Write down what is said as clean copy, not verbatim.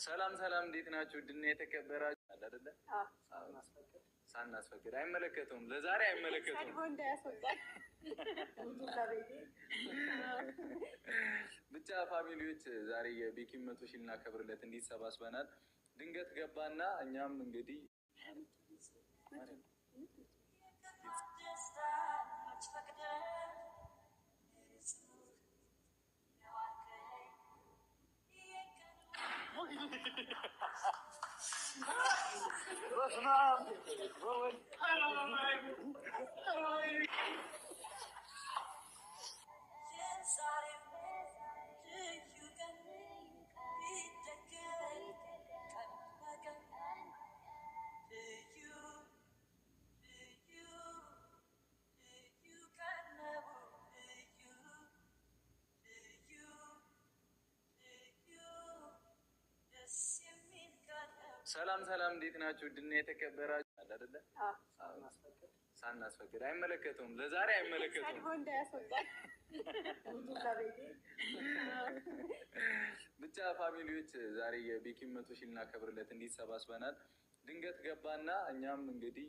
ሰላም ሰላም፣ እንዴት ናችሁ? ድና የተከበራችሁ አይደለ? ሳናስፈቅድ አይመለከተውም፣ ለዛሬ አይመለከተውም። ብቻ family ዎች ዛሬ የቤኪን 100,000 ልናከብርለት እንዲህ ተሰባስበናል። ድንገት ገባና እኛም እንግዲህ ሰላም ሰላም፣ እንዴት ናችሁ? ድና የተከበራችሁ አይደለ? ሳናስፈቅድ አይመለከተውም፣ ለዛሬ አይመለከተውም። ብቻ family ዎች ዛሬ የቤኪን 100,000 ልናከብርለት እንዲህ ተሰባስበናል። ድንገት ገባና እኛም እንግዲህ